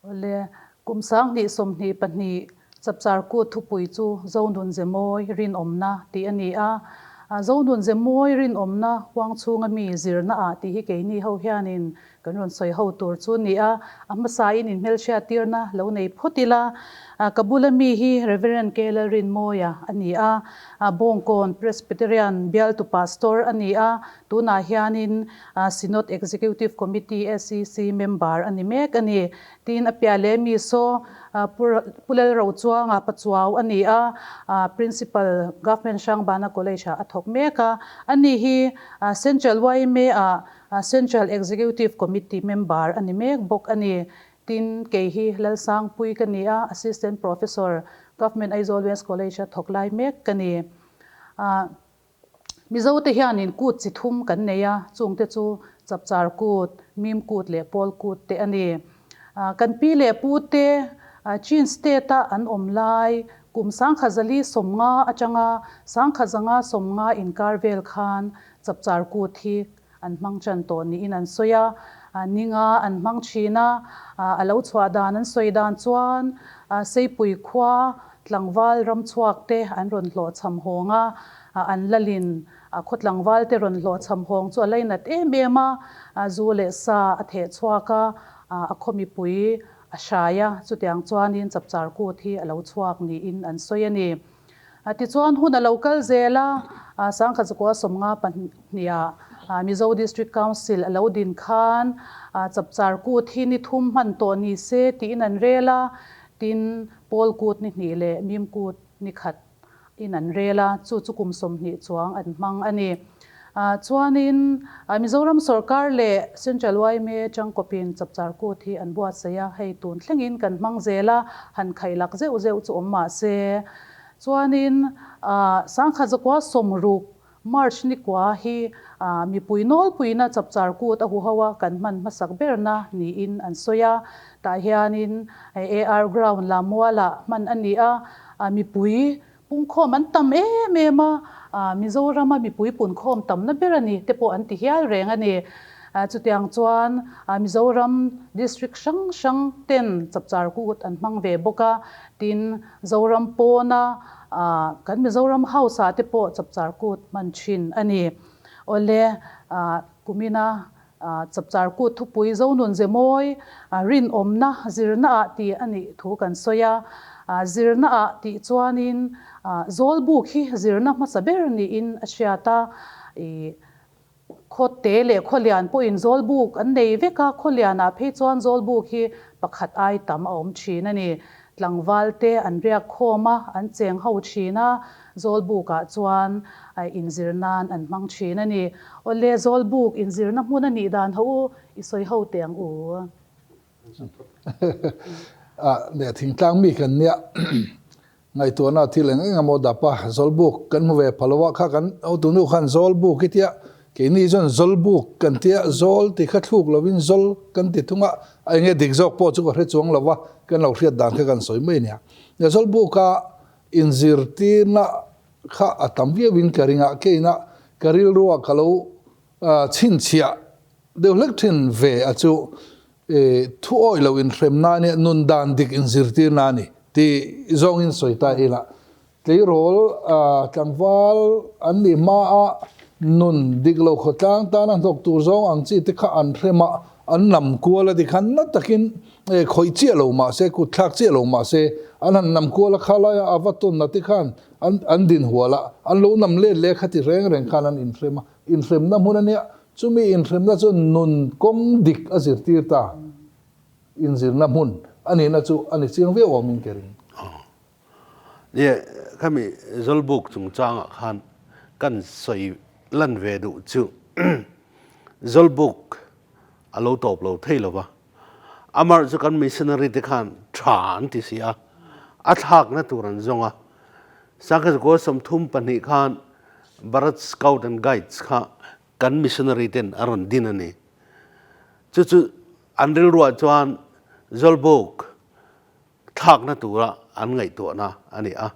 Awle, kum 2022 Chapchar Kut thupui chu Zonun Zemawi Rinawmna tih a ni a. Zonun Zemawi Rinawmna huang chhunga mi zirna ah tih hi keini ho hianin kan rawn sawi ho tur chu a ni a. A hmasain inhmelhriat tirna lo nei phawt ila, ka bula mi hi Reverend K. Lalrinmawia a ni a. Bawngkawn Presbyterian bialtu Pastor a ni a. Tunah hianin Synod Executive Committee, SEC, member a ni mek a ni. Tin, a piah leh mi saw Pu Lalrochuanga Pachuau a ni a, Principal, Government Hrangbana College-ah a thawk mek a. Ani hi Central YMA-ah Central Executive Committee member a ni mek bawk a ni. Tin, kei hi Lalsangpui ka ni a, Assistant Professor, Government Aizawl West College-a thawk lai mek ka ni. Mizote hianin kut chi thum kan nei a, chungte chu Chapchar kut, Mim kut leh Pawl kut te a ni. Kan pi leh pu te Chin State-a an awm lai kum 1050 atanga 1550 inkar vel khan Chapchar kut hi an hmang tan tawh niin an sawi a, ninga an hmang thin a, a lo chhuah dan an sawi dan chuan Seipui khua tlangval ramchhuak te an rawn hlawhchham hawng a, an lalin khaw tlangval te rawn hlawhchham hawng chu a lainat em em a, zu leh sa a theh chhuak a, a khaw mipui a hrai a, chutiang chuanin Chapchar Kut hi a lo chhuak niin an sawi a ni. Tichuan hun a lo kal zel a, 1952 ah Mizo District Council a lo din khan Chapchar Kut hi ni thum hman tawh ni se tiin an rel a, tin Pawl Kut ni hnih leh Mim Kut ni khat in an rel a, chu chu kum 20 chuang an hmang a ni. Chuanin Mizoram sawrkar leh Central yma tangkawpin Chapchar Kut hi an buatsaih a, hei tun thlengin kan hmang zel a, han khaihlak zeuh zeuh chu awm mah se. Chuanin 1960 March ni kua hi mipui nawlpuina Chapchar Kut a huho a kan hman hmasak berna niin an sawi a, tah hianin AR Ground Lamualah hman a ni a, mipui Pungkhawm an tam em em a, Mizorama mipui punkhawm tamna ber a ni te pawh an ti hial reng a ni. Chutiang chuan Mizoram district hrang hrang ten Chapchar Kut an hmang ve bawk a, tin Zoram pawna kan Mizoram House ah te pawh Chapchar Kut hman thin a ni. Awle, kumina Chapchar Kut thupui Zonun Zemawi rinawmna zirna ah tih a nih thu kan sawi a. Zirna ah tih chuanin Zawlbuk hi zirna hmasa ber niin a hriat a. Khawte leh khawlian pawhin Zawlbuk an nei vek a, khawlianah phei chuan Zawlbuk hi pakhat ai tam a awm thin a ni. Tlangval te an riak khawm a, an cheng ho thin a, Zawlbuk ah chuan inzir nan an hmang thin a ni. Awle, Zawlbuk inzirna hmun a nih dan ho u, i sawi ho teh ang u. A leh thingtlang mi kan nia ngaihtuahna thil eng eng emaw dap a, Zawlbuk kan hmu ve pha lo a, kha kan hotunu khan Zawlbuk i tia, keini chuan Zawlbuk kan tia, Zawl ti kha thluk lovin Zawl kan ti thung a, a enge dik zawk pawh chu ka hre chuang lo va, kan lo hriat dan kha kan sawi mai a nia. Zawlbuka Inzirtirna kha a tam viauin ka ring a, keina ka rilrua ka lo chhinchhiah deuh hlek thin ve a chu thu awih lo inhremna a nia, nun dan dik inzirtirna a ni tih zawngin sawi ta ila. Tleirawl tlangval an nih hmaa nun dik lo khawtlang tana hnawk tur zawng ang chi te kha an hrem a, an nam kual a ti khan na takin khawih chiah lo mah se, kut thlak chiah lo mah se, an han nam kual a kha laia a va tawn na te khan an an din hual a, an lo nam let leh kha ti reng reng khan an inhrem a, inhremna hmun a nia, chumi inhremna chu nun kawng dik a zirtir ta, inzirna hmun a nihna chu a ni chiang viau awmin ka ring. Nia, khami Zawlbuk chungchangah khan kan sawi lan ve duh chu Zawlbuk a lo tawp lo thei lo va, amah chu kan missionary te khan tha an ti si a, a thlakna tur an zawng a. Sangkhat 32 khan Bharat Scout and Guides kha kan missionary ten a rawn din a ni. Chu chu an rilruah chuan Zawlbuk thlakna tura an ngaihtuahna a ni a.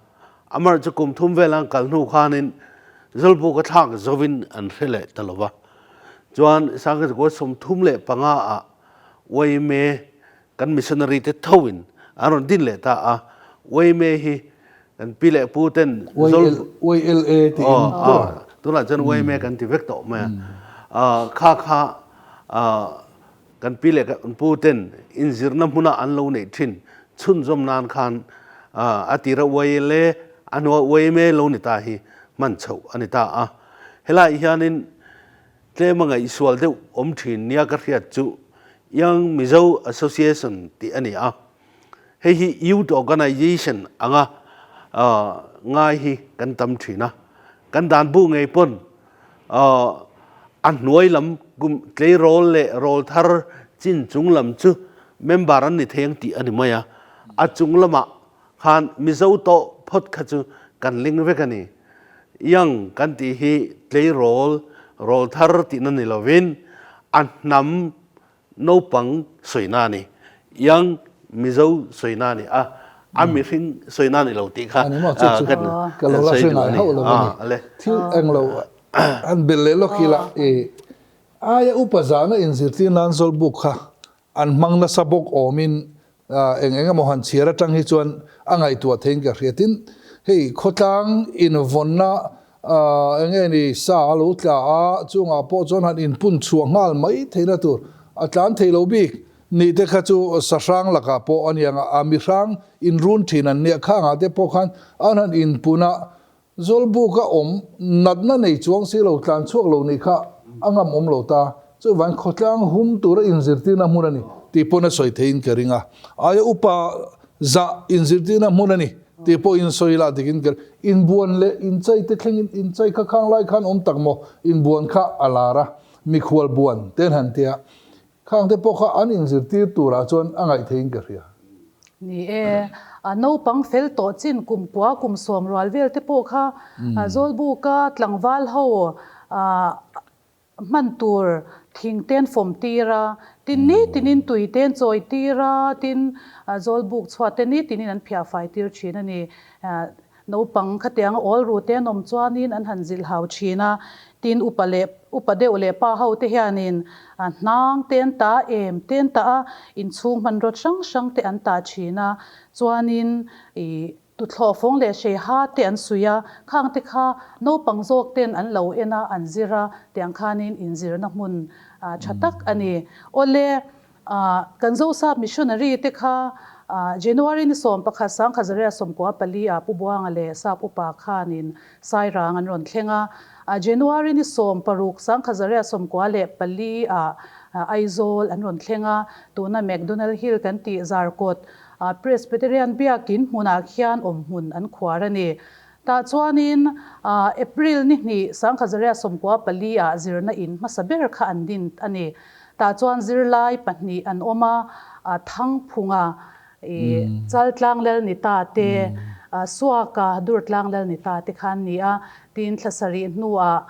Amah chu kum thum vel an kal hnu khanin Zawlbuk a thlak zovin an hre leh ta lo va. Chuan 1935 ah YMA kan missionary te thoin an rawn din leh ta a. Yma hi kan pi leh pu ten YLA tiin aw tunah chuan yma kan ti vek tawh mai a. Kha kha kan pi leh kan pu ten inzirna hmuna an lo neih thin chhunzawm nan khan a tira YLA a hnua yma lo ni ta hi hman chhoh a ni ta a. Helaiah hianin tlem a ngaihsual deuh awm thin nia ka hriat chu Young Mizo Association tih a ni a. Hei hi Youth Organization anga ngai hi kan tam thin a. Kan dan bu ngei pawn a hnuai lam kum tleirawl leh rawl thar chin chung lam chu member an ni thei ang tih a ni mai a. A chung lamah khan Mizo tawh phawt kha chu kan ling vek a ni. Young kan tih hi tleirawl, rawl thar tihna ni lovin a hnam naupang sawina a ni. Young Mizo sawina a ni a, a mihring sawina a ni lo tih kha kan sawi duh a ni. Thil englo han belh leh lawk ila i aia upa zahna inzirtir nan Zawlbuk kha an hmang nasa bawk awmin eng eng emaw han chhiar atang hi chuan a ngaihtuah theiin ka hria. Tin, hei khawtlang invawnna eng nge ni sa a lo tla a, chungah pawh chuan han inpun chhuah nghal mai theihna tur a tlan thei lo bik nih te kha chu sahrang lakah pawh a ni ang a, a mihrang inrun thin an nia khangah te pawh khan an han inpun a, Zawlbuka awm natna nei chuang si lo tlan chhuak lo nih kha a ngam awm lo ta. Chuvang khawtlang hum tura inzirtirna hmun a ni tih pawn a sawi theiin ka ring a. Aia upa zah inzirtirna hmun a ni tih pawh in sawi lah dikin ka ring. Inbuan leh inchei te thlengin inchei kha khang lai khan awm tak maw? Inbuan kha a lar a, mikhual buan te an han ti a. Khang te pawh kha an inzirtir turah chuan a ngaih theiin ka hria. Ni e, a naupang fel tawh chin kum kua kum sawm rual vel te pawh kha Zawlbuka tlangval ho hman tur thing ten fawm tir a, tin nitinin tui ten chawi tir a, tin Zawlbuk chhuat te nitinin an phiah fai tir thin a ni. Naupang khatianga awl ru te an awm chuanin an han zilh hau thin a, tin upa leh upa deuh leh pa ho te hianin hnang te an ta em te an tah a, inchhung hmanraw hrang hrang te an tah thin a, chuanin ih tuthlawh fawng leh hreiha te an suih a, khang te kha naupang zawk ten an lo en a, an zir a, tiang khanin inzirna hmun tha tak a ni. Awle. Kan Zosap Missionary te kha January ni 11 1994 ah Pu Buanga leh Sap Upa khanin Sairang an rawn thleng a. January ni 16 1994 ah Aizawl an rawn thleng a. Tuna McDonald Hill kan tih Zarkawt Presbyterian Biakin hmunah khian awmhmun an khuar a ni. Tah chuanin April ni hnih 1994 ah zirna in hmasa ber kha an din a ni. Tah chuan zirlai pahnih an awm a, Thangphunga i Chaltlang Lal ni ta te, Suaka Durtlang Lal ni ta te kha an ni a. Tin thla sarih hnuah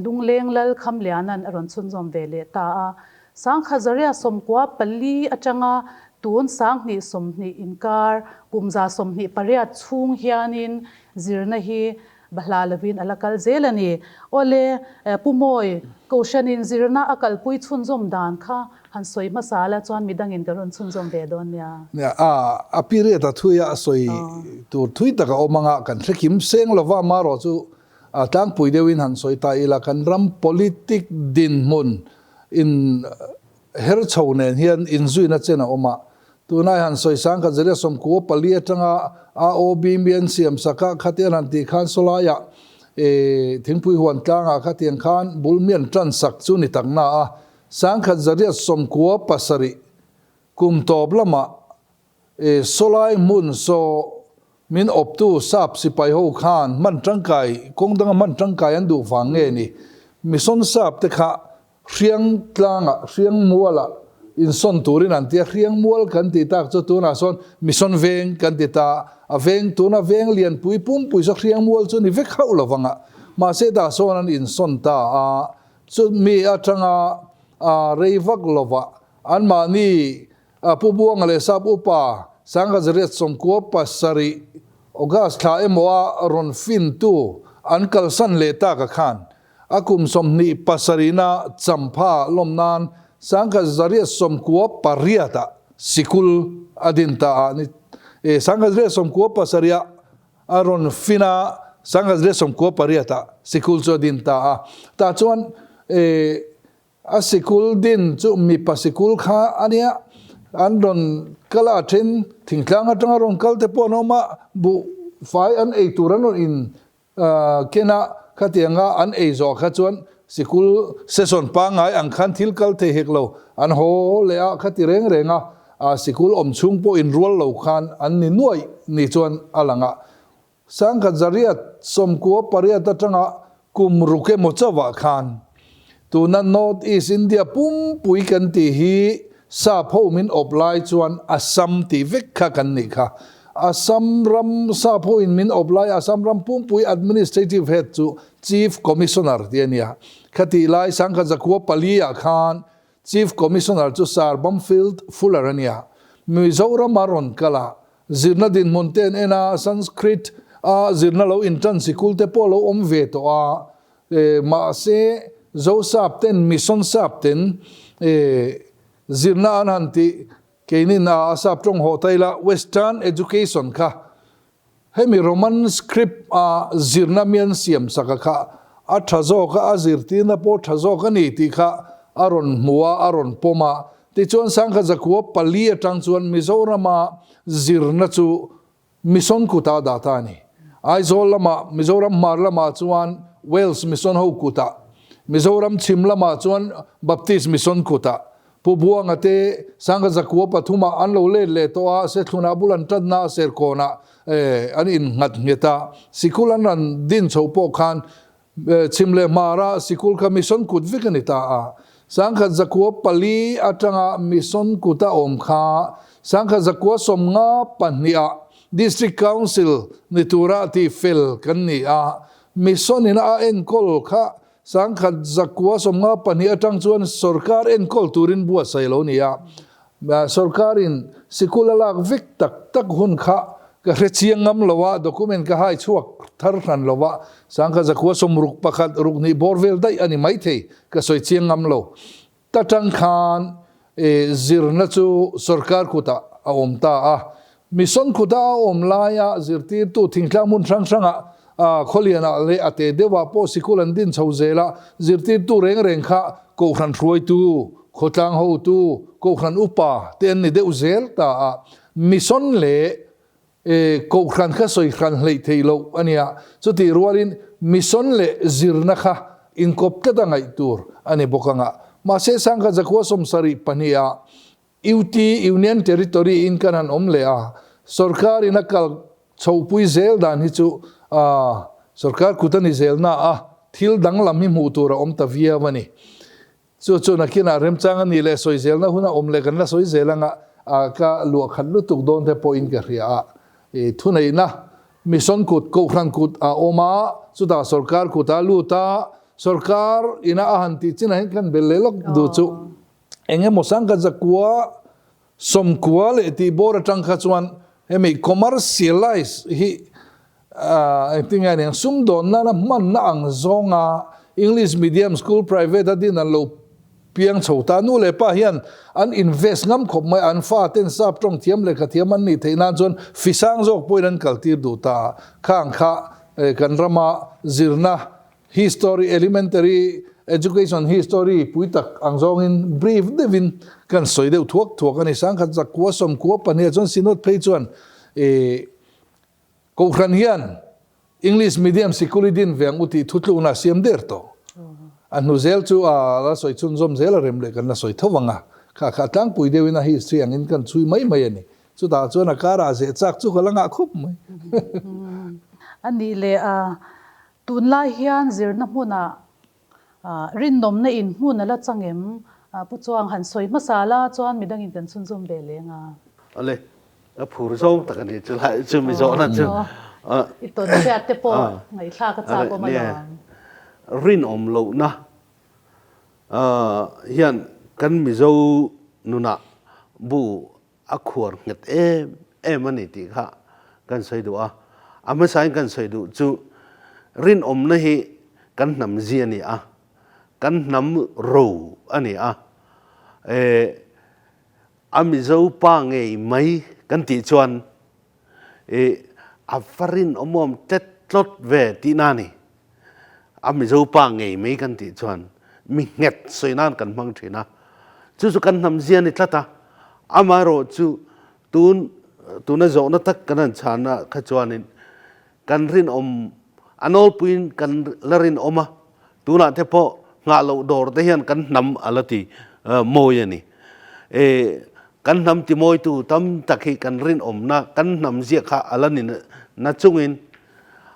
Lungleng Lal Khamliana'n a rawn chhunzawm ve leh ta a. 1994 atanga tun 2020 inkar kum 28 chhung hianin zirna hi Bahla lovin a la kal zel a ni. Awle, Pu Mawi, Kohhranin zirna a kalpui chhunzawm dan kha han sawi hmasa la chuan midangin ka rawn chhunzawm ve dawn nia. Nia, a period a thui a, a sawi tur thui tak a awm anga kan hre kim seng lova amarawh chu tlangpui deuhin han sawi ta ila kan ram politic dinhmun in Her chho nen hian inzuina chen a awm a, tunai han sawi sang kha Zeria 14 atanga AOB mi an siam sak a, khatiang han tih khan sawlaiah eh thingpui huan tlangah khatiang khan bul mi an tan sak chu ni tak na a, 1000 Zeria 97 kum tawp lamah eh sawlai hmun saw min awptu sap sipai ho khan hman tangkai kawng danga hman tangkai an duh vang nge ni mission sap te kha Hriang tlangah, hriang mualah insawn turin an ti a, hriang mual kan tih tak chu tunah sawn mission veng kan ti ta, a veng tuna veng lianpui pumpui saw hriang mual chu ni vek hauh lo vang a, mahse tah sawn an insawn ta a, chumi atanga rei vak lovah anmahni Pu Buanga leh Sap Upa 1997 August thla emaw a rawn fintu an kalsan leh tak a khan A kum 27 na champha lawm nan 1998 ah Sikul a din ta a ni. Sangha zirlai 97 ah a rawn fin a, sangha zirlai 98 ah sikul chu a din ta a. Tah chuan a sikul din chu mipa sikul kha a nia, an rawn kal a, a then thingtlang atanga rawn kal te pawh an awm a, buh fai an ei tur an rawn in Kena khatianga an ei zawh kha chuan sikul session pangngai ang khan thil kal thei hek lo, an haw leh a khati reng reng a, sikul awm chhung pawh inrual lo khan an ni nuaih ni chuan a lang a. Sangkhat zariat 98 atanga kum ruk emaw chauhah khan tuna North East India pumpui kan tih hi Sap ho min awp lai chuan Assam tih vek kha kan nih kha. Assam ram sap ho in min awp lai Assam ram pumpui administrative head chu Chief Commissioner tih a nia. Khatih lai sangkhat 904 ah khan Chief Commissioner chu Sir Bamfield Fuller a nia. Mizoram a rawn kal a, zirna dinhmun te an en a, Sanskrit a zirna lo intan sikul te pawh lo awm ve tawh a, Mahse, Zosap ten, Mission sap ten zirna an han tih keinin a sap tawng haw ta ila, Western education kha hemi Roman script a zirna mi an siam sak a kha a tha zawk a, a zirtirna pawh tha zawk a ni tih kha a rawn hmu a, a rawn pawm a. Tichuan sangkhat 904 atang chuan Mizorama zirna chu Mission kutah dah ta a ni. Aizawl lamah, Mizoram hmar lamah chuan Wales Mission ho kutah, Mizoram chhim lamah chuan Baptist Mission kutah, Pu Buanga te Sangha 903 ah an lo let leh tawh a, Sethlunah bul an tanna a Serkawnah an innghat nghet a, sikul an rawn din chho pawh khan Chhim leh hmara sikul kha Mission kut vek a ni ta a. 1904 atanga Mission kut a awm kha 1952 ah District Council ni tura tih fel kan ni a. Mission in a enkawl kha 1952 atang chuan sorkar enkawl turin buatsaih a lo ni a. Sorkarin sikul a lak vek tak tak hun kha ka hre chiang ngam lo a, document ka hai chhuak thar hran lo a, 1961 ruk hnih bawr vel daih a ni maithei, ka sawi chiang ngam lo. Ta tang khan zirna chu sorkar kutah a awm ta a, mission kutah a awm laia zirtirtu thingtlang hmun hrang hrangah khawlianah leh a te deuhah pawh sikul an din chho zel a, zirtirtu reng reng kha kohhran hruaitu, khawtlang hotu, kohhran upa te an ni deuh zel ta a, mission leh kohhran kha sawi hran hleih theih loh a nia, chutih rualin mission leh zirna kha inkawp tlat a ngaih tur a ni bawk ang a, mahse 1972 ah UT, Union Territory, in kan han awm leh a, sorkar in a kal chhohpui zel dan hi chu sorkar kut a ni zel na a, thil danglam hi hmuh tur a awm ta viau a ni. Chu chu nakinah remchang a nih leh sawi zelna hun a awm leh kan la sawi zel anga ka luah khat lutuk dawn te pawhin ka hria a. Thuneihna mission kut, kohhran kut a awm a, chutah sorkar kut a lut a, sorkar ina a han tih chinah hian kan bel leh lawk duh chu. Eng emaw 1990 leh tih bawr atang kha chuan hemi commercialize hi engtin nge aniang sumdawn nana hmanna ang zawnga English medium school private a din an lo piang chho ta. Nu leh pa hian an invest ngam khawp mai, an fa ten sap tawng thiam lehkha thiam an nih theih nan chuan fisang zawk pawhin an kaltir duh ta. Khang kha kan rama zirna History, Elementary Education History pui tak ang zawngin brief deuhin kan sawi deuh thuak thuak a ni. 1992 chuan Synod phei chuan Kohhran hian English medium sikul i din ve ang u tih thutlukna a siam der tawh. A hnu zel chu a la sawi chhunzawm zel a rem leh kan la sawi tho vang a. Kha kha tlangpui deuhin a history angin kan chhui mai mai a ni. Chutah chuan a karah zeh chak chu ka la ngah khawp mai. A nih leh a Tunlai hian zirna hmunah rinawmna in hmun a la chang em? Pu Chuang han sawi hmasa la chuan midangin kan chhunzawm ve leng a. Awle, ka phur zawng tak a ni chu lai chu mi zawhna chu. I tawn chhiat te pawh ngaihthlak a chak awm alawm. Rinawm lohna hian kan Mizo nunah bu a khuar nghet em em a ni tih kha kan sawi duh a. A hmasain kan sawi duh chu rinawmna hi kan hnam zi a ni a, kan hnam ro a ni a. A Mizo pa ngei mai kan tih chuan i a va rinawmawm tlet tlawt ve tihna a ni. A Mizo pa ngei mai kan tih chuan mi nghet sawi nan kan hmang thin a, chu chu kan hnam zia a ni tlat a. Amaherawhchu tun tuna zawhna tak kan han chhana kha chuanin kan rinawm a nawlpuiin kan la rinawm a, tunah te pawh nghah loh dawr te hian kan hnam a la ti mawi a ni. Kan hnam ti mawitu tam tak hi kan rinawmna kan hnam ziah kha a la ni na chungin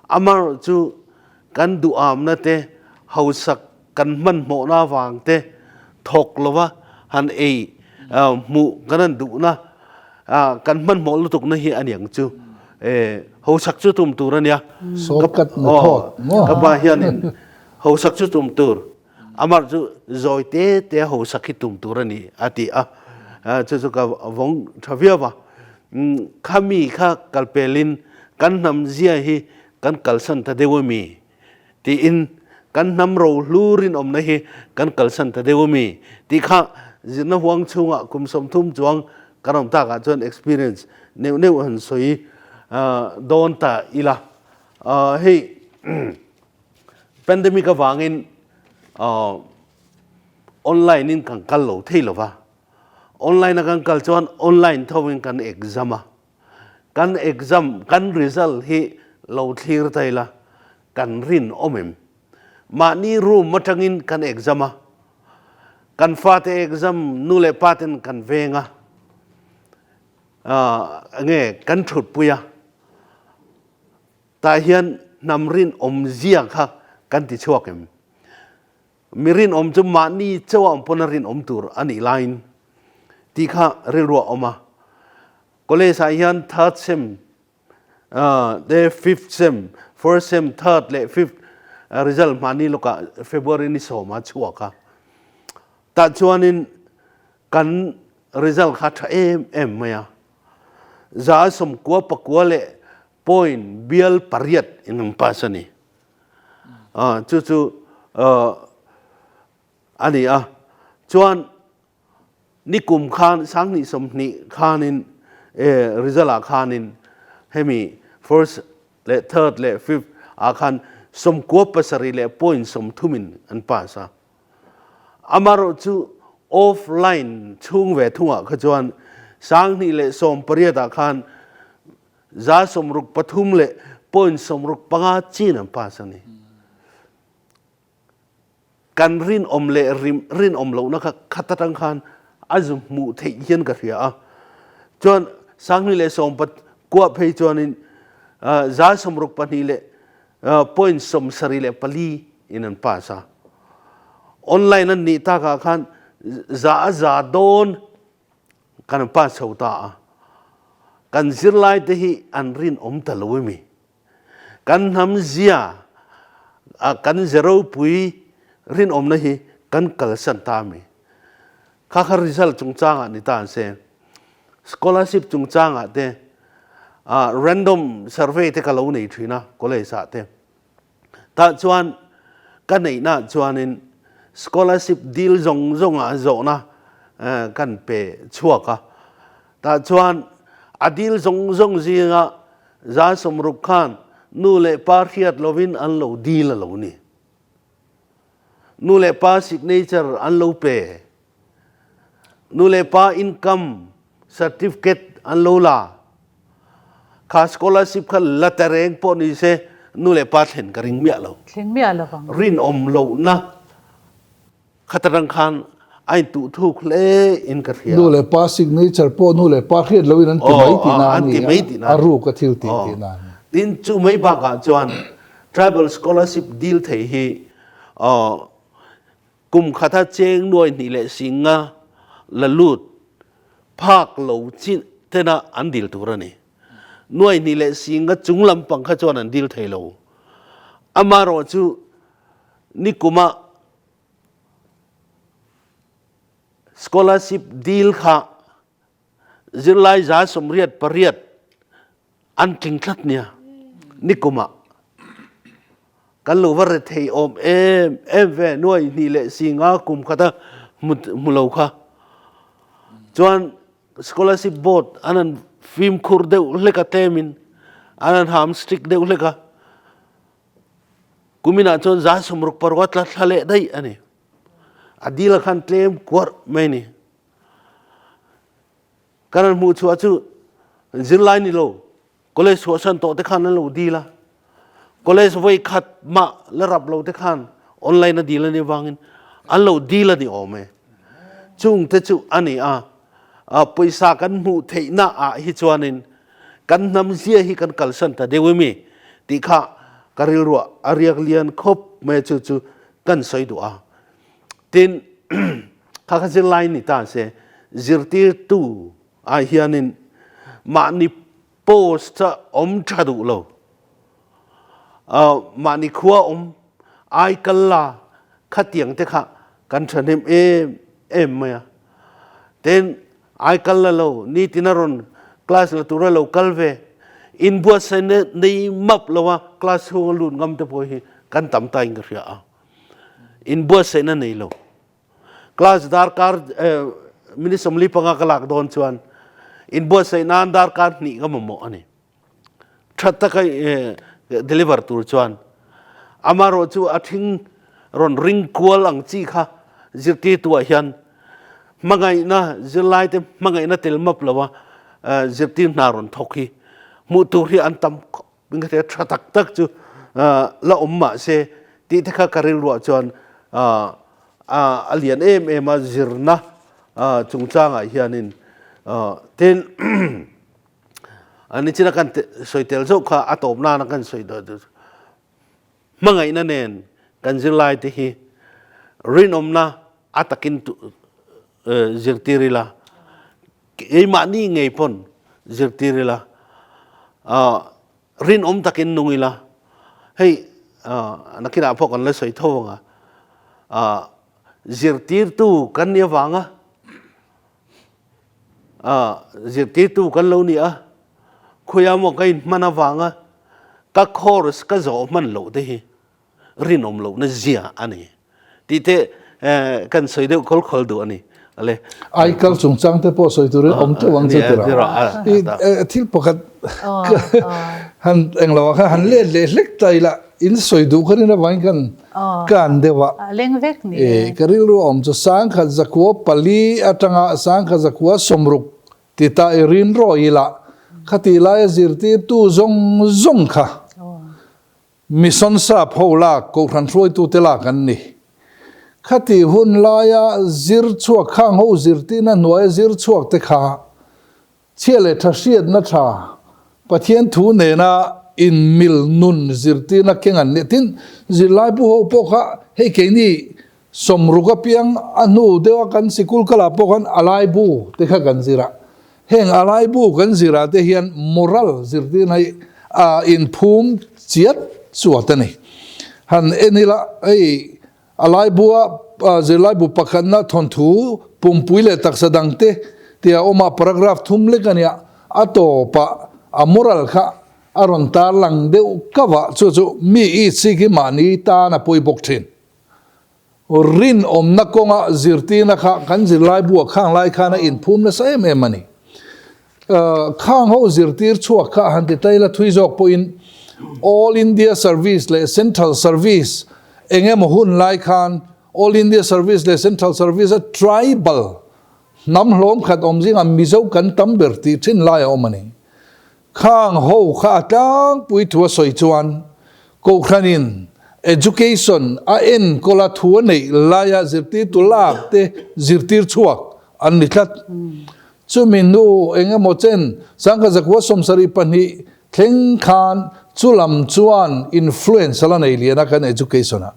amaherawh chu kan duhamna te hausak kan hmanhmawhna avang te thawk lova han ei hmuh kan han duhna kan hmanhmawh lutukna hi a niang chu hausak chu tum tur a nia. Shortcut method maw? Ka pa hianin hausak chu tum tur amar chu zawi te te hausak hi tum tur a ni a ti a, chu chu ka vawng tha viau a. Khami kha kalpelin kan hnam zia hi kan kalsan ta deuh ami? Tiin kan hnam rohlu rinawmna hi kan kalsan ta deuh ami tih kha zirna huang chhungah kum 30 chuang kan awm takah chuan experience neuh neuh han sawi dawn ta ila. Hei pandemic avangin online in kan kal lo thei lova, online a kan kal chuan online thovin kan exam a, Kan exam, kan result hi lo thlir ta ila, kan rinawm em? Mahni room atangin kan exam a, kan fate exam nu leh pa ten kan veng a, nge kan thutpui a, tah hian hnam rinawm zia kha kan ti chhuak em? Mi rinawm chu mahni chauh a awm pawn a rinawm tur a nih laiin tih kha rilru a awm a. College ah hian third sem te fifth sem, first sem, third leh fifth result mahni lawkah February ni sawma chhuak a. Tah chuanin kan result kha tha em em mai a. 99 leh point bial pariat in an pass a ni. Chu chu a ni a. Chuan nikum khan 2020 khanin result ah khanin hemi first leh third leh fifth ah khan 97 leh point 30 in an pass a. Amaherawh chu offline chhung ve thungah kha chuan 2018 ah khan 63 leh point 65 chin an pass a ni. Kan rinawm leh rinawm lohna kha khat atang khan a zu hmuh theih hian ka hria a. Chuan 2019 phei chuanin 62 leh point 74 in an pass a. Online an nih takah khan za a za dawn Kan pa chho ta a, kan zirlaite hi an rinawm ta lo emi? Kan hnam zia a kan ze ropui rinawmna hi kan kalsan ta ami? Kha kha result chungchangah ni ta an se, scholarship chungchangah te, random survey te ka lo nei thin a college ah te. Tah chuan ka neihna chuanin scholarship dil zawng zawngah zawhna kan pe chhuak a. Tah chuan a dil zawng zawng zinga 60% khan nu leh pa hriat lovin an lo dil a lo ni. Nu leh pa signature an lo pe. Nu leh pa income certificate an lo la. Kha scholarship kha la ta reng pawh ni se nu leh pa thlen ka ring miah lo. Thleng miah lo vang. Rinawm lohna khat atang khan a intuh thuk hle in ka hria. Nu leh pa signature pawh nu leh pa hriat loin an ti mai tihna a ni a, a ruk a thil tih tihna a ni. Tin, chu mai bakah chuan tribal scholarship dil thei hi Kum khata cheng nuai hnih leh singa la lut phak lo chin tena an dil tur a ni. Nuai hnih leh singa chung lampang kha chuan an dil thei lo. Amaherawh chu nikuma scholarship dil kha Zirlai 88 an tling tlat nia nikumah kan lo va rethei awm em em ve nuai hnih leh si nga kum khata hmu lo kha chuan. Scholarship Board an han fimkhur deuh hlek a tlemin an han ham strict deuh hlek a, kuminah chuan 66 tla thla leh daih a ni. A dil a khan tlem kuarh mai a ni. Kan han hmuh chhuah chu zirlai ni lo College chhuahsan tawh te khan an lo dil a, college vawi khat mah la rap lo te khan online a dil a nih avangin an lo dil a ni awm e. Chung te chu a ni a, pawisa kan hmuh theihna ah hi chuanin kan hnam zia hi kan kalsan ta deuh emi tih kha ka rilruah a riak lian khawp mai a, chu chu kan sawi duh a. Tin, kha kha zirlai ni ta se zirtirtu ah hianin mahni post a awm tha duh lo, mahni khua awm ai kal la khatiang te kha kan thahnem em em mai a. Tin, ai kal la lo, nitin a rawn class la tura lo kal ve, inbuatsaihna nei map lo a class chhunga lut ngam te pawh hi kan tam ta in ka hria a, inbuatsaihna nei lo. Class darkar minute 45 ka lak dawn chuan inbuatsaih nan darkar hnih ka mamawh a ni. Tha taka deliver tur chuan. Amaherawh chu a thing rawn ring kual ang chi kha zirtirtu ah hian hmangaihna zirlaite hmangaihna tel map lo a zirtir hna rawn thawk hi hmuh tur hi an tam khawp. Min ka hria tha tak tak chu la awm mah se tih te kha ka rilruah chuan a lian em em a zirna chungchangah hianin tin nichina kan sawi tel zauh kha a tawp nana kan sawi hmangaihna nen kan zirlai te hi rinawmna a takin zirtir ila Keimahni ngei pawn zirtir ila, rinawm takin nung ila, hei nakinah pawh kan la sawi tho ang a, zirtirtu kan nih avanga zirtirtu kan lo ni a, khawiah maw ka inhman avanga ka course ka zawh hman loh te hi rinawm lohna zia a ni tih te kan sawi deuh khawl khawl duh a ni. Ale. Aikal chungchang te pawh sawi turin awm teuh ang chu tira. I thil pakhat han englo ah khan han let leh hlek ta ila in sawi duh kha rin avangin kan kan deuh a. Leng vek ni e. Ka rilru a awm chu 1104 atanga 1160 ti ta i rin rawh ila khati laia zirtirtu zawng zawng kha Mission sap ho lak, Kohhran hruaitute lak an ni. Khati hun laia zir chhuak khang ho zirtirna hnuaia zir chhuak te kha chhia leh tha hriatna tha Pathian thu nena inmil nun zirtirna keng an ni. Tin, zirlaipu ho pawh kha hei keini 60 apiang a hnu deuha kan sikul kalah pawh khan a laibu te kha kan zir a. Heng a laibu kan zirah te hian moral zirtirna hi a inphum chiat chuat a ni. Han en ila hei a laibua zirlaibu pakhatna thawnthu pumpui leh taksa dangte tia awm a paragraph thum lek a nia, a tawpah a moral kha a rawn tarlang deuh kavah chu chu mi itsik hi mahni tan a pawi bawk thin. Rinawmna kawnga zirtirna kha kan zirlaibu-ah khang lai khan a inphum nasa em em a ni. Khang ho zirtir chhuak kha han ti taila thui zawk pawhin All India Service leh Central Service eng emaw hun lai khan All India Service leh Central Service-a tribal hnam hlawm khat awm zingah Mizo kan tam ber tih thin lai a awm a ni. Khang ho kha a tlangpui thu a sawi chuan Kohhranin Education a enkawl a thu a neih laia zirtirtu lak te zirtir chhuak an ni tlat. Chumi hnu eng emaw chen 1972 thleng khan chulam chuan influence a la nei lian a kan education ah.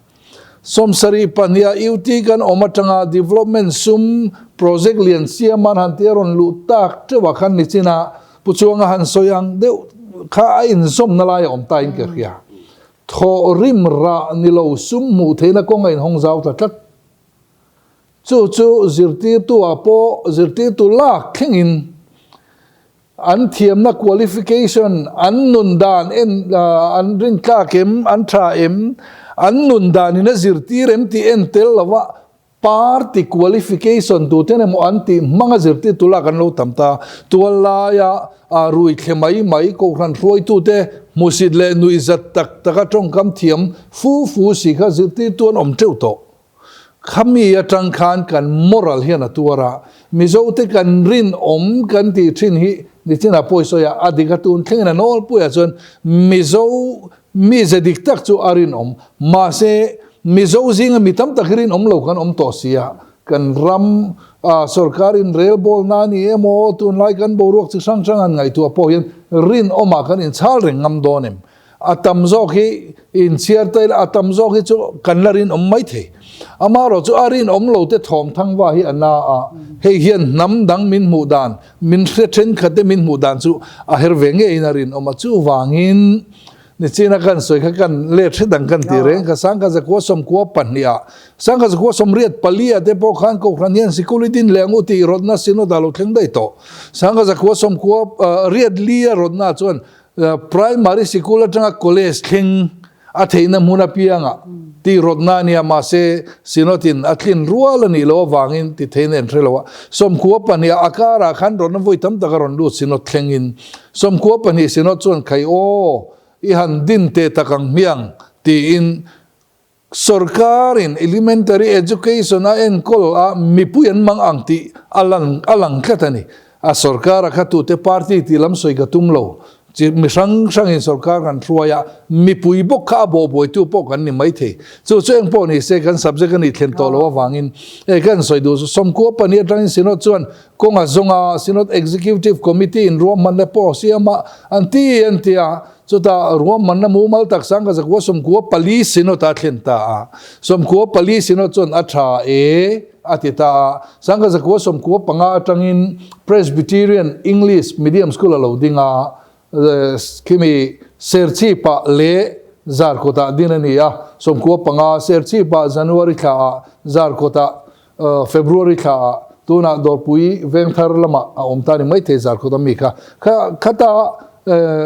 72 a UT kan awm atanga development sum project lian siam an han tia rawn luh tak teuh ah khan nichinah Pu Chuanga han sawi ang deuh kha a inzawmna lai a awm ta in ka hria. Thawh rim rah ni lo sum hmuh theihna kawng a inhawng zau ta tlat. Chu chu zirtirtu ah pawh zirtirtu lak thlengin an thiamna qualification, an nun dan en an rintlak em, an tha em, an nun danin a zirtir em tih en tel lova. Party qualification tuten emaw an tih hmanga zirtirtu lak an lo tam ta. Tuallaia rui thle mai mai Kohhran hruaitute hmusit leh nuihzat tak taka tawngkam thiam fu fu si kha zirtirtu an awm teuh tawh. Khami atang khan kan moral hian a tuar a, Mizote kan rinawm kan tih thin hi nichinah pawisawi a, a dik a tun thlengin a nawlpuiah chuan Mizo Mize dik tak chu a rinawm. Mahse, Mizo zinga mi tam tak hi rinawm lo kan awm tawh si a, kan ram sorkar inrelbawlna a ni emaw, tunlai kan boruak chi hrang hrang han ngaihtuah pawh hian rinawmah kan inchhal reng ngam dawn em? A tam zawk hi inchhiar ta ila, a tam zawk hi chu kan la rinawm mai thei. Amaherawh chu a rinawm lo te thawm thangva hi a na a, hei hian hnam dang min hmuh dan, min hre thenkhat te min hmuh dan chu a her ve ngeiin a rinawm a, chuvangin Nichina kan sawi kha kan let hre dang kan ti reng kha Sangkha zakua sawmkua pahniha Sangkha zakua sawmriat palia te pawh khan Kohhran hian sikul i din leh ang u tih rawtna synod ah lo thleng daih tawh. Sangkha zakua sawmkua riat li a rawtna chuan primary sikul atanga college thleng a theihna hmun apianga tih rawtna a nia mahse synod in a tlin rual a nih loh avangin ti theihna en hre lo a. Sawmkua pahniha a karah khan rawtna vawi tam tak a rawn lut synod thlengin 12 Synod chuan khai aw, i han din teh tak ang hmiang tiin sorkarin elementary education a enkawl a mipui an mang ang tih a lang a lang tlat a ni. A sorkar a kha tute party tih lam sawi ka tum lo. Chi mi hrang hrangin sorkar kan hruai a, mipui bawk kha a bawhbuaitu pawh kan ni maithei. Chu chu eng pawh ni se kan subject a nih thlen tawh loh avangin hei kan sawi duh chu 12 atangin Synod chuan Kawnga zawnga Synod Executive Committee in ruahmanna pawh a siam a, an ti an ti a, chutah ruahmanna mumal tak 1994 Synod a thlen ta a, 94 Synod chuan a tha e a ti ta a, 1995 atangin Presbyterian English Medium School a lo ding a, khimi Serchhipah leh Zarkawtah din a ni a, 95 Serchhipah January thlaah Zarkawtah February thla ah tunah Dawrpui Vengthar lamah a awm ta a ni maithei Zarkawt a mi kha. Kha khata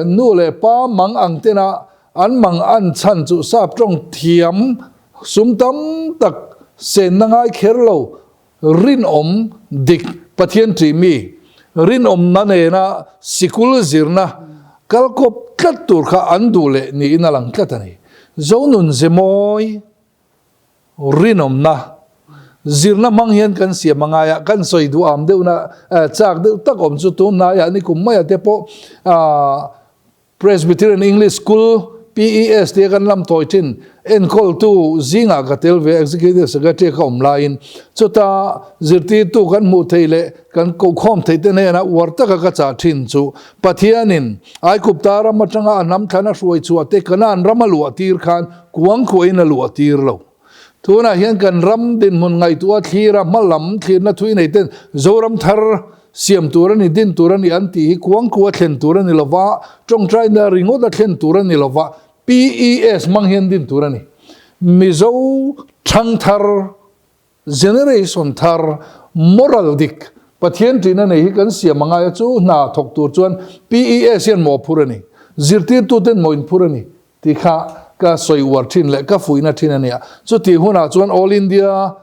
nu leh pa mang ang tena an mang an chhan chu sap tawng thiam sum tam tak senna ngai kher lo rinawm dik Pathian ṭih mi rinawmna nena sikul zirna kalkawp tlat tur kha an duh leh niin a lang tlat a ni. Zonun Zemawi. Rinawmna, Zirna hmang hian kan siam a ngai a, kan sawi duham deuhna chak deuh tak awm chu tun hnaiah ni kum maia te pawh Presbyterian English School, PES, tia kan lam tawi thin enkawltu zingah ka tel ve Executive Secretary ka awm laiin chuta zirtirtu kan hmuh theih leh kan kohkhawm theih te hnenah uar taka ka chah thin chu Pathianin Aikupta ram atanga a hnam thlan a hruai chhuah te Kanaan ram a luah tir khan Kuang khuain a luah tir lo. Tunah hian kan ram dinhmun ngaihtuah thlir a, hma lam thlirna thui nei ten Zoram thar siam tur a ni, din tur a ni an tih hi kuang khu a thlen tur a ni lova, tawngtaina ringawt a thlen tur a ni lova, PES hmang hian din tur a ni. Mizo thangthar Generation thar, moral dik, Pathian ṭihna nei hi kan siam a ngai a, chu hna thawk tur chuan PES hian maw phur a ni, zirtirtuten maw inphur a ni tih kha ka sawi uar ṭhin leh ka fuihna ṭhin a nia. Chutih hunah chuan All India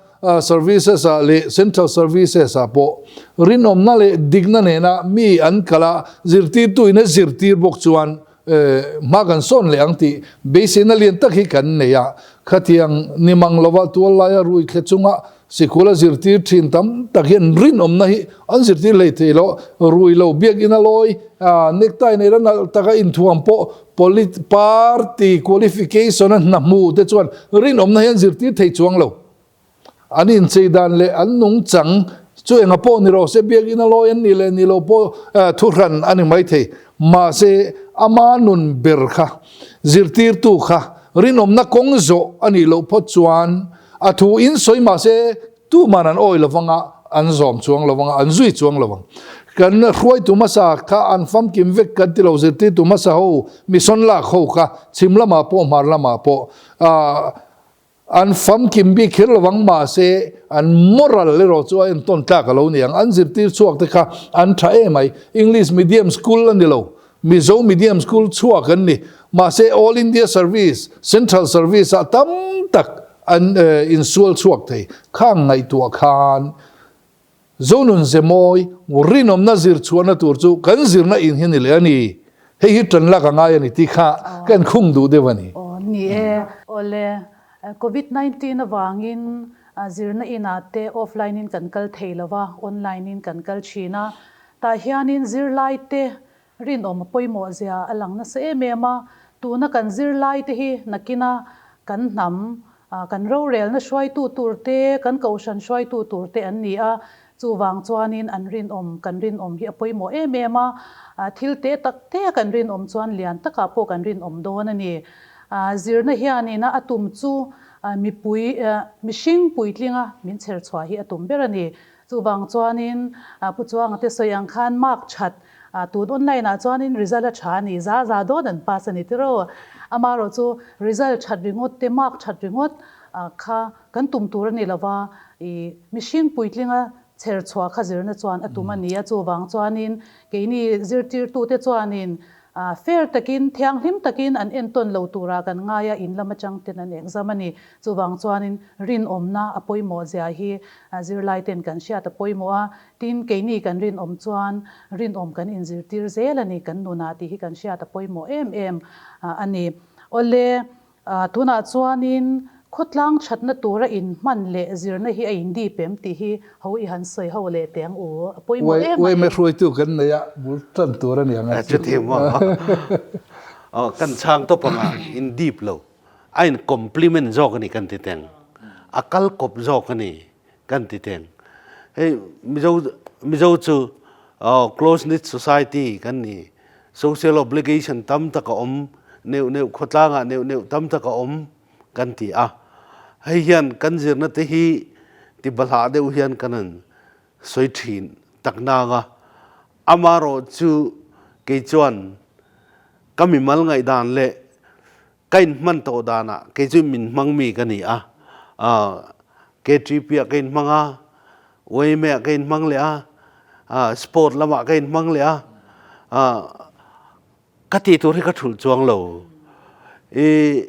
Services ah leh Central Services ah pawh rinawmna leh dikna nena mi an kal a, zirtirtuin a zirtir bawk chuan Hma kan sawn leh ang tih beiseina lian tak hi kan nei a, khatiang ni mang lova tual laia rui thle chunga sikul a zirtir thin tam tak hian rinawmna hi an zirtir hlei thei lo. Rui lo biakinn a lawi, necktie nei la nalh taka inthuam pawh party qualification a hna hmu te chuan rinawmna hi an zirtir thei chuang lo. An inchei dan leh an nungchang chu enga pawh ni rawh se, biakinn a lawi an nih leh nih loh pawh thuhran a ni maithei. Mahse, ama nun ber kha, zirtirtu kha rinawmna kawng zawh a nih loh phawt chuan a thu in sawi mahse tuman an awi lovang a, an zawm chuang lovang a, an zui chuang lovang. Kan hruaitu hmasa kha an famkim vek kan ti lo, zirtirtu hmasa ho, mission lak ho kha chhim lamah pawh hmar lamah pawh An famkim bik kher lovang mahse an moral erawh chu a entawn tlak a lo ni ang. An zirtir chhuak te kha an tha em mai. English medium school a ni lo, Mizo medium school chhuak an ni. Mahse All India Service, Central Service ah tam tak an insual chhuak thei. Khang ngaihtuah khan Zonun ze mawi rinawmna zir chhuahna tur chu kan zirna in hi a ni leh a ni. Hei hi tan lak a ngai a ni tih kha kan khung duh deuh a ni. Aw ni e. Awle, Covid 19 avangin zirna inah te offline in kan kal thei lo va, online in kan kal thin a. Tah hianin zirlai te Rinawm a pawimawh zia a lang nasa em em a, tuna kan zirlai te hi nakina kan hnam, kan rorelna hruaitu tur te, kan kohhran hruaitu tur te an ni a, chuvang chuanin an rinawm, kan rinawm hi a pawimawh em em a, thil te tak te a kan rinawm chuan lian takah pawh kan rinawm dawn a ni. Zirna hianin a tum chu mipui, mihring puitlinga min chher chhuah hi a tum ber a ni. Chuvang chuanin Pu Chuanga te sawi ang khan mark that tun online ah chuanin result a tha a ni, za za dawn an pass a ni tiraw. Amaherawh chu result that ringawt te mark that ringawt kha kan tum tur a ni lova, ih mihring puitlinga chher chhuah kha zirna chuan a tum a ni a, chuvang chuanin keini zirtirtute chuanin Fair takin, thianghlim takin an entawn lo turah kan ngai a, in lam atang ten an exam a ni. Chuvang chuanin rinawmna a pawimawh zia hi zirlai ten kan hriat a pawimawh a, tin keini kan rinawm chuan rinawm kan inzirtir zel a ni kan nunah tih hi kan hriat a pawimawh em em a ni. Awle, Tunah chuanin khawtlang thatna tura inhman leh zirna hi a indip em tih hi ho i han sawi ho leh teh ang u, a pawimawh em mai. Uaime hruaitu kan nei a, bul tan tur a ni ang a chu. Chuti maw? Aw, kan chhang tawp ang a, indip lo, a in compliment zawk a ni kan ti teng, a kal kawp zawk a ni kan ti teng. Hei Mizo Mizo chu close knit society kan ni. Social obligation tam tak a awm, neuh neuh khawtlangah neuh neuh tam tak a awm kan ti a. Hei hian kan zirna te hi ti bahlah deuh hian kan han sawi thin tak nang a. Amarawh chu kei chuan ka mimal ngaihdan leh ka inhman tawh danah kei chu min hmang mi ka ni a. KTP ah ka inhmang a, YMA ah ka inhmang leh a, sport lamah ka inhmang leh a, ka tih tur hi ka thulh chuang lo. I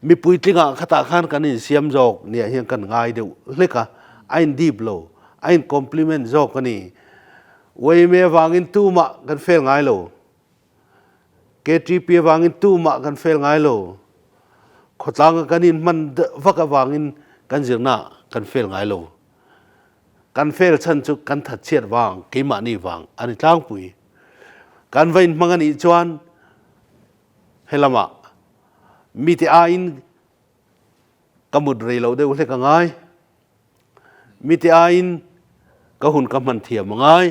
mipui tlingah khatah khan kan insiam zawk niah hian kan ngai deuh hlek a, a indip lo, a in compliment zawk a ni. YMA vangin tumah kan fail ngai lo. KTP avangin tumah kan fail ngai lo. Khawtlang a kan in hman vak avangin kan zirna kan fail ngai lo. Kan fail chan chu kan thatchhiat vang, keimahni vang a ni tlangpui. Kan va in hmang a nih chuan helamah mite aiin ka mut rei lo deuh hlek a ngai. Mite aiin ka hun ka hman thiam a ngai.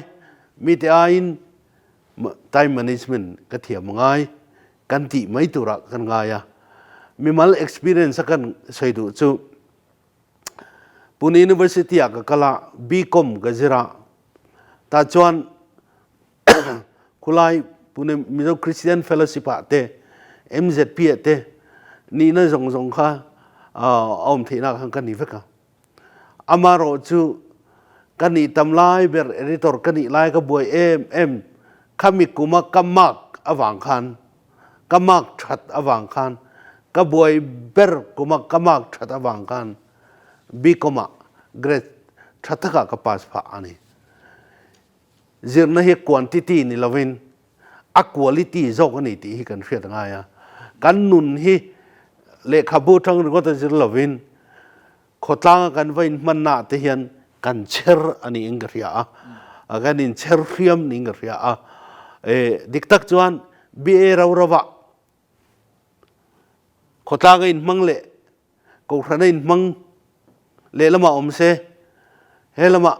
Mite aiin time management ka thiam a ngai kan tih mai turah kan ngai a. Mimal experience a kan sawi duh chu Pune University ah ka kal a, BCom ka zir a, tah chuan khulai Pune Mizo Christian Fellowship ah te MZP ah te nihna zawng zawng kha a awm theihna khan ka ni vek a. Amarawh chu ka nih tam lai ber editor ka nih lai ka buai em em khami kuma ka mark avang khan ka mark that avang khan ka buai ber kuma ka mark that avang khan BCom ah grade tha takah ka pass phah a ni. Zirna hi quantity ni lovin a quality zawk a ni tih hi kan hriat a ngai a. Kan nun hi lehkhabu atang ringawt a zir lovin khawtlanga kan va inhmannaah te hian kan chher a niin ka hria a, kan inchher hriam niin ka hria a. Dik tak chuan BA rau rauah khawtlanga inhmang leh Kohhran a inhmang lehlamah awm se, he lamah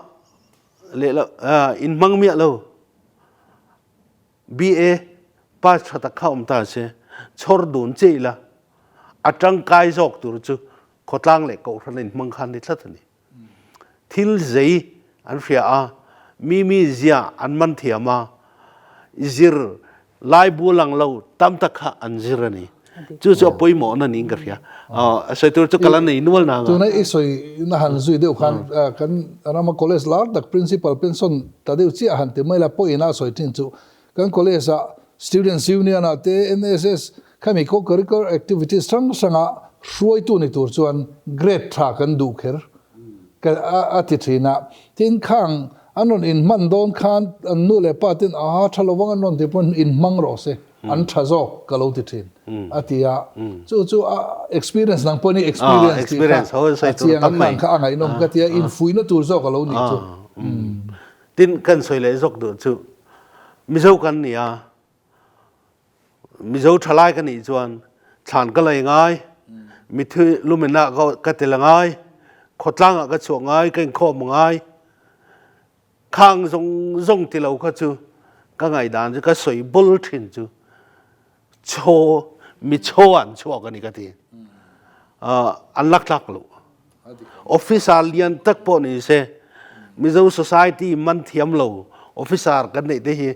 lehla inhmang miah lo BA pass tha tak kha awm ta se, chhawr dun che ila a tangkai zawk tur chu khawtlang leh kohhran a inhmang khan ni tlat a ni. Thil zei an hria a, mi mi zia an man thiam a, zir laibu lang lo tam tak kha an zir a ni. Chu chu a pawimawhna niin ka hria. A sawi tur chu ka la nei nual nang a. Tuna i sawi na han zui deuh khan kan rama college lar tak principal pension ta deuh chiah han ti mai la pawhin a sawi thin chu kan college ah Students Union ah te NSS khami co-curricular activities hrang hranga. Hruaitu ni tur chuan grade tha kan duh kher ka a ti thin a. Tin, khang an rawn inhman dawn khan an nu leh pa ten a tha lovang an rawn ti pawn inhmang rawh se, an tha zawk ka lo ti thin a ti a. Chu chu a experience nang pawhin i experience tih kha a chiang a, khang kha a ngaihnawm ka ti a, infuihna tur zawk a lo nih chu. Tin, kan sawi leh zawk duh chu Mizo kan ni a, Mizo thalai ka nih chuan thlan ka lei ngai, mithi lumen ah ka tel a ngai, khawtlang ah ka chuah ngai, ka inkhawm a ngai. Khang zong zong ti lo kha chu ka ngaihdan chu ka sawi bul thin chu chaw mi chaw an chuak ani ka ti. An laktlak lo. Officer lian tak pawh ni se Mizo society man thiam lo officer kan neih te hi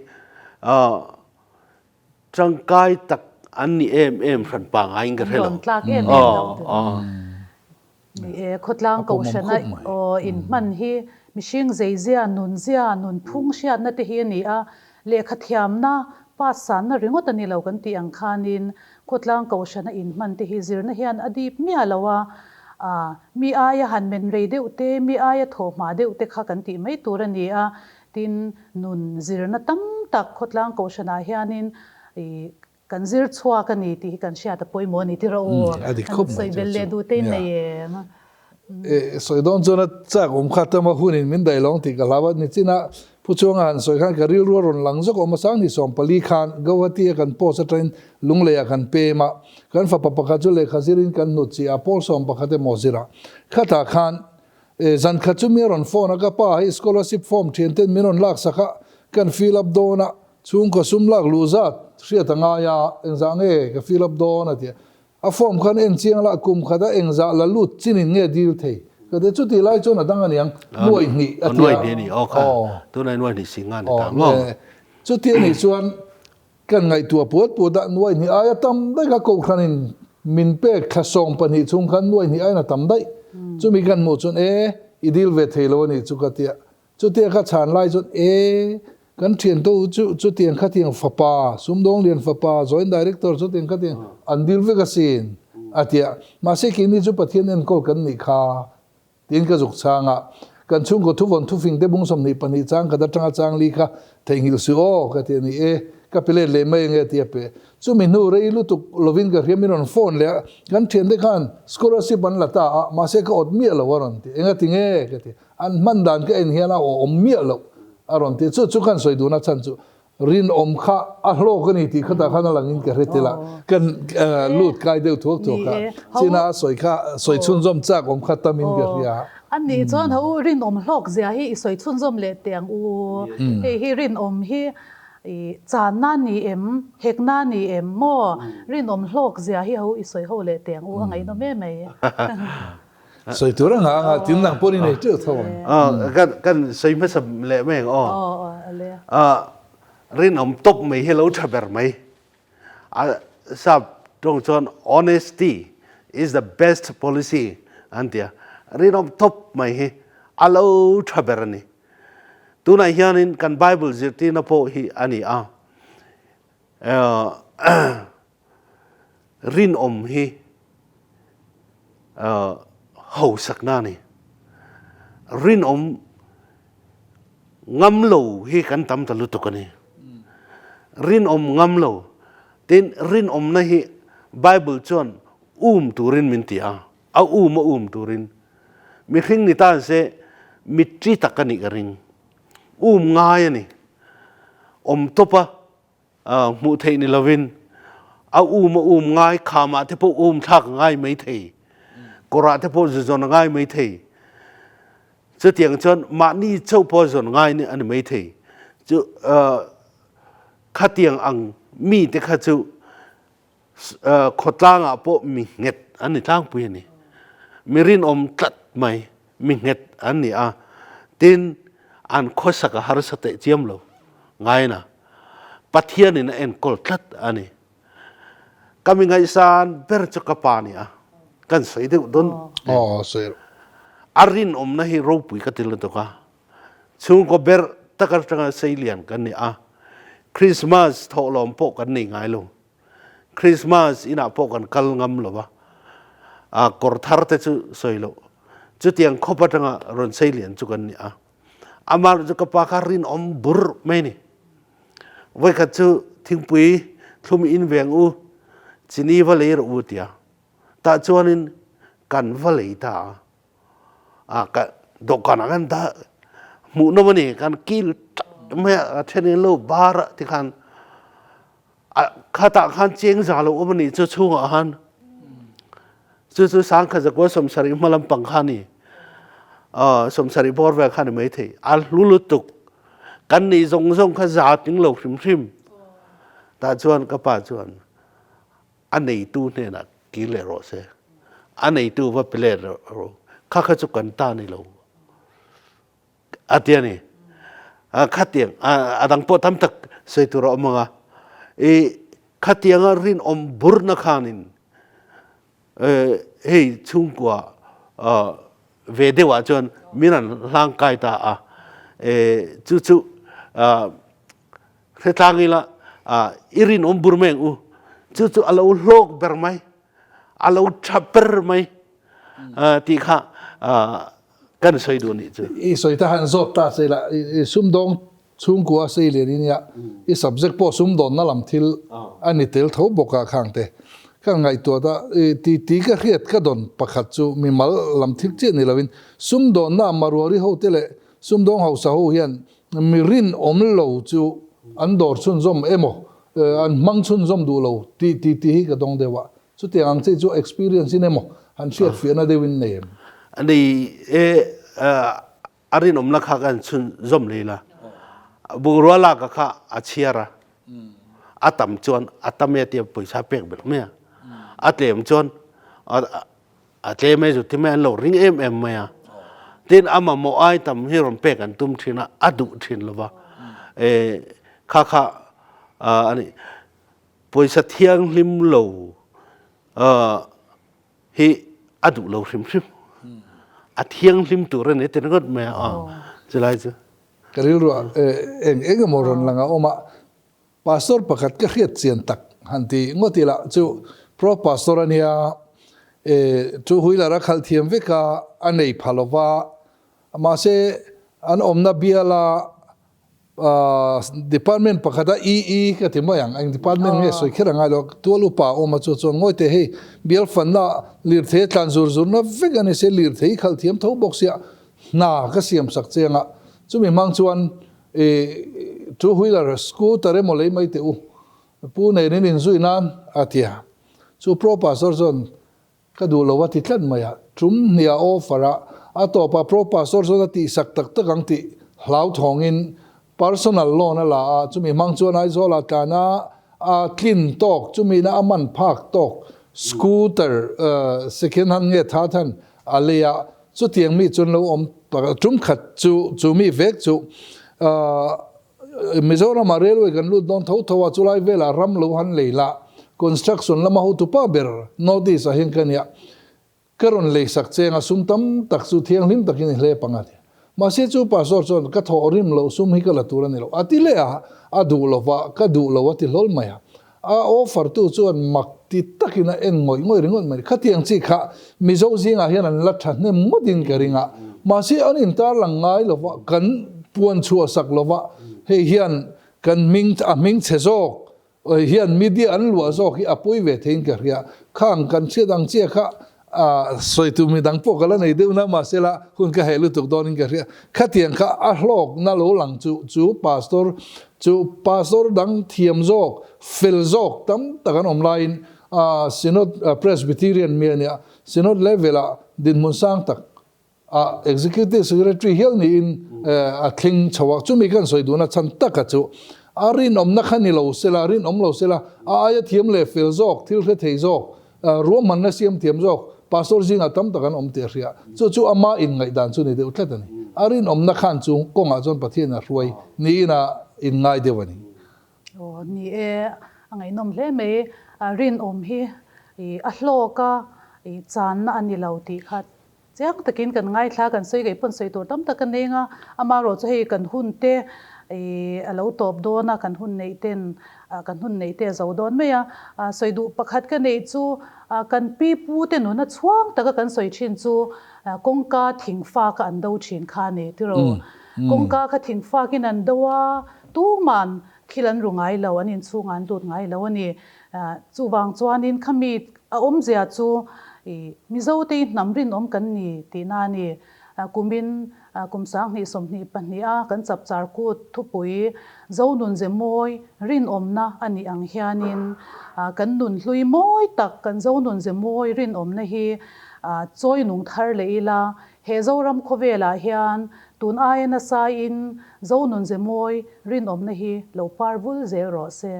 tangkai tak an ni em em hran pa ngai in ka hre lo. Tlak em em lo. Ni e khawtlang kohhran a in hman hi mihring zeizia nunzia nunphung hriatna te hi a ni a, lehkha thiamna pass sanna ringawt a ni lo kan tih ang khanin Khawtlang kohhrana inhman te hi zirna hian a dip miah lo a, mi aia han men rei deuh te, mi aia thawh hma deuh te kha kan tih mai tur a ni a, tin nun zirna tam tak khawtlang kohhranah hianin kan zir chhuak a ni tih hi kan hriat a pawimawh a ni tirh aw, han sawi belh leh duh te in nei em? Sawi dawn chuan a chak awm kha tama hunin min daih lawng tih ka hlau a, nichinah Pu Chuanga han sawi khan ka rilru a rawn lang zawk awm a, Sangni 14 khan Guwahati a kan post atangin Lungleiah kan pem a, kan fapa pakhat chu lehkha zirin kan hnut chi a, pawl 11 emaw zir a. Khatah khan zan khat chu mi a rawn phone a, ka pa hi scholarship form thian ten min rawn laksak a, kan fill up dawn a, chhungkaw sum lak luh zat hriat a ngai a, engzah nge ka fill up dawn a ti a. A form khan en chiang la, kum khat a engzah la lut chinin nge dil thei? Ka ti, chutih lai chuan a dang aniang, nuai hnih a ti a. Nuai hnih a ni, aw kha, tunah nuai hnih si nga ni ta maw? Chuti a nih chuan kan ngaihtuah puat puat a, nuai hnih aia tam daih kha Kohhranin min pek thla 12 chhung khan nuai hnih aiin a tam daih. Chumi kan hmuh chuan e, i dil ve thei lo a nih chu ka ti a. Chutia ka chhan lai chuan, E, kan thiantu chu chutiang khatiang fapa, sumdawng lian fapa, joint director chutiang khatiang an dil vek asin, a ti a. Mahse keini chu Pathian enkawl kan nih kha, tiin ka zuk chhang a. Kan chhungkaw thuvawn thufing te bung 22 chang khat atanga chang li kha theihnghilh suh aw, ka ti a ni. E, ka pe let leh mai ange, a ti a pe. Chumi hnu rei lutuk lovin ka hriam in rawn phone leh a, kan thiante khan scholarship an la ta a, mahse ka awt miah lo a rawn ti. Engati nge? ka ti. An hman dan ka en hian a awm miah loh a rawn ti. Chu chu kan sawi duhna chhan chu rinawm kha a hlawk a ni tih khatah khan a langin ka hre tel a. Kan lut kai deuh thuak thuak a. China a sawi kha sawi chhunzawm chak awm kha tamin ka hria. A nih chuan ho rinawm hlawk zia hi i sawi chhunzawm leh teh ang u. Hei hi rinawm hi i channa ni em, hekna ni em maw? Rinawm hlawk zia hi ho i sawi ho leh teh ang u a ngaihnawm em mai. Sawi tur a ngah anga tin dang pawh ni nei teuh tho ang. Kan kan sawi hmasa leh mai ang aw. Rinawm tawp mai hi lo tha ber mai. A sap tawng chuan honesty is the best policy an ti a. Rinawm tawp mai hi a lo tha ber a ni. Tunah hianin kan Bible zirtirna pawh hi a ni a. Rinawm hi hausakna a ni. Rinawm ngam lo hi kan tam ta lutuk a ni. Rinawm ngam lo. Tin, rinawmna hi Bible chuan um turin min ti a, a um a um turin. Mihring ni tan se mitri tak a nih ka ring. Um ngai a ni. Awm tawp a. hmuh theih ni lovin a um a um ngai khamah te pawh um thlak a ngai mai thei kawrah te pawh zawn a ngai mai thei chutiang chuan mahni chauh pawh zawn ngai ni ani mai thei chu khatiang ang mi te kha chu khawtlangah pawh mi nghet an ni tlangpui a ni. Mi rinawm tlat mai mi nghet an ni a, tin an khawsak a harsa teh chiam lo ngaina Pathianin a enkawl tlat a ni. Ka mi ngaihsan ber chu ka pa ni a, kan sawi deuh dawn. Aw, sawi rawh. A rinawmna hi ropui ka ti lutuk a, Chhungkaw ber tak atanga seilian kan ni a, Christmas thawhlawm pawh kan nei ngai lo. Christmas inah pawh kan kal ngam lo va. A kawr thar te chu sawi loh. Chutiang khawp atanga rawn sei lian chu kan ni a. Amah chu ka pa kha rinawm bur mai ni. Vawikhat chu thingpui thlum in veng u, chini va lei rawh u tia. Tah chuanin kan va lei ta a. A ka dawhkanah khan dah hmuhnawm a ni. Kan kil ṭap mai a, a thenin lo bar a tikhan A khatah khan cheng za lo awm a nih chu chhungah khan chu chu sangkhat zakua sawmsarih hma lampang kha a ni. Sawmsarih bawr vel kha a ni maithei. A hlu lutuk. Kan nih zawng zawng kha za tling lo hrim hrim. Tah chuan ka pa chuan a neitu hnenah kir leh rawh se. A neitu va pe leh rawh. Kha kha chu kan ta ni lo. A ti a ni. Khatiang a dang pawh tam tak sawi tur a awm ang a. I khatianga rinawm burna khanin hei chhungkua ve deuhah chuan min an hlang kai ta a. Chu chu hretlang ila i rinawm bur mai ang u. Chu chu a lo hlawk ber mai, a lo tha ber mai tih kha kan sawi duh nih chu. I sawi ta han zawt ta sei la, i sumdawng chhungkua sei lian i nia, i subject pawh sumdawnna lam thil a ni tel tho bawk a khang te. Ka ngaihtuah ta, ti ti ka hriat ka dawn pakhat chu mimal lam thil chiah ni loin sumdawnna maruari ho te leh sumdawng hausa ho hian mi rinawm lo chu an dawr chhunzawm emaw an hmang chhunzawm duh lo tih ti ti hi ka dawng deuh a. Chutiang ang chi chu experience in emaw han hriat fiahna deuh in nei em? A nei e, a rinawmna kha kan chhunzawm leh ila. Bungrua lak a kha a chhiar a, a tam chuan a tam e tia pawisa pek belh mai a, a tlem chuan a tlem e zu ti mai an lo ring em em mai a. Tin, a mamawh ai tam hi rawn pek an tum thin a, a duh thin lo va. E, kha kha a ni. Pawisa thianghlim lo hi a duh lo hrim hrim. A thianghlim tur a ni ti ringawt mai a, chulai chu. Ka rilruah eng eng emaw rawn lang a awm a, Pastor pakhat ka hriat chian tak han ti ngawt ila chu Pro Pastor a nia, chu Wheeler a khalh thiam vek a, a nei pha lova, mahse an awmna biala Department pakhata EE ka ti mai ang, eng department nge sawi kher a ngai lo, tual upa a awm a chu chuan ngawi teh hei bial fanna lirthei a tlan zur zurna vek a ni se, lirthei i khalh thiam tho bawk sia hna ka siam sak che anga chumi hmang chuan ih two wheeler scooter emaw lei mai teh u pu nen in inzui nan a ti a, chu pro pastor chuan Ka duh lo a ti tlat mai a, tum hnih a offer a, a tawpah Pro Pastor chuan a tihsak tak tak ang tih hlauthawngin personal loan a la a, chumi hmang chuan Aizawl ah tlan a, a tlin tawk, chumi ina a man phak tawk scooter second hand nge third hand a lei a, chutiang mi chuan lo awm tum khat chu chu mi vek chu Mizoramah railway kan lut dawn tho tho a, chulai velah ram lo han lei la, construction lama hotupa ber North East ah hian ka nia, ka rawn lei sak cheng a, sum tam tak chu thianghlim takin i hlep ang a ti. Mahse chu pastor chuan ka thawh rim loh sum hi ka la tur a ni lo a ti leh a, a duh lo va, ka duh lo a ti hlawl mai a. A offer tu chuan mak ti takin a en ngawih ngawih ringawt mai. Khatiang chi kha Mizo zingah hian an la thahnem ngawtin ka ring a, mahse an intarlang ngai lo va, kan puan chhuah sak lo va, hei hian kan hming a hming chhe zawk hian media an luah zawk hi a pawi ve theiin ka hria. Khang kan hriat ang chiah kha sawi tur midang pawh ka la nei deuh na, mahse la hun ka heh lutuk dawnin ka hria. Khatiang kha a hlawkna lo lang chu chu pastor chu pastor dang thiam zawk, fel zawk tam tak an awm laiin Synod Presbyterian mi a nia, Synod level ah dinhmun sang tak a Executive Secretary hial niin a thleng chho a, chumi kan sawi duhna chhan taka chu a rinawmna kha ni lo sela, rinawm lo sela, a aia thiam leh fel zawk, thil hre thei zawk, ruahmanna siam thiam zawk Pastor zingah tam tak an awm tih a hria. Chu chu ama inngaihdan chu ni deuh tlat a ni. A rinawmna khan chu kawngah chuan Pathian a hruai niin a inngai deuh a ni. Aw ni e, a ngaihnawm hle mai. Rinawm hi a hlawk a, channa a ni lo tih kha Chiang takin kan ngaithla, kan sawi kei pawn sawi tur tam tak ka neng a, amaherawh chu hei kan hun te I a lo tawp dawn a, kan hun neih ten kan hun neih te a zo dawn mai a. Sawi duh pakhat ka neih chu kan pi pu te nuna chhuang taka kan sawi thin chu kawngka thing fak a an do thin kha a ni tiraw. Kawngka kha thing fakin an do a, tuman thil an ru ngai lo, an inchhungah an lut ngai lo a ni. Chuvang chuanin khami a awmzia chu Mizote hi hnam rinawm kan ni tihna a ni. Kumin kum 2022 a kan chapchar kut thupui Zonun ze mawi rinawmna a nih ang hianin kan nun hlui mawi tak kan Zonun ze mawi rinawmna hi chawi nung thar leh ila he Zoram khawvelah hian tun aia nasain Zonun ze mawi rinawmna hi lo par vul zel rawh se.